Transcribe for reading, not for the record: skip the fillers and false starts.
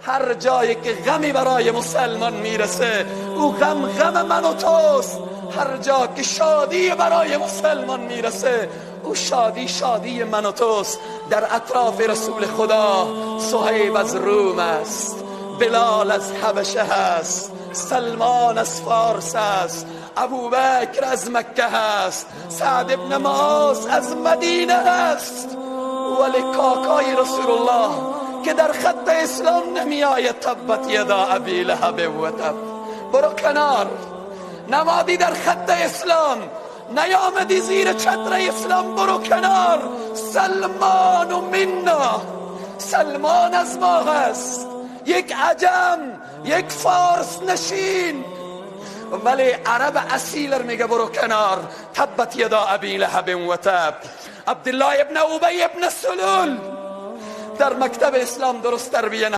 Ҳар ҷое ки ғаме барои мусулмон мерасад, ӯ ғам ғами ман ва туст. Ҳар ҷо ки шодӣ барои мусулмон мерасад, ӯ шодӣ шодии ман ва туст. Дар атрофи Расули Худо Суҳайб аз Рум аст, Билол аз Ҳабаша аст, Салмон аз Форс аст, Абӯбакр аз Макка аст, Саъд ибни Муоз аз Мадина аст. Вале какаи Расулуллоҳ, ки дар хатти ислом намеояд, таббат ядо абӣ лаҳаб ва таб. Бирав канор, намодӣ дар хатти ислом наомадӣ, зери чатри ислом, бирав канор. Салмон минна, Салмон аз мо аст, як аҷам, як форснишин, вале араби асил мегӯяд: бирав канор. Таббат ядо абӣ лаҳаб ва таб. Абдуллоҳ ибни Убай ибни Салул дар мактаби ислом дуруст тарбият.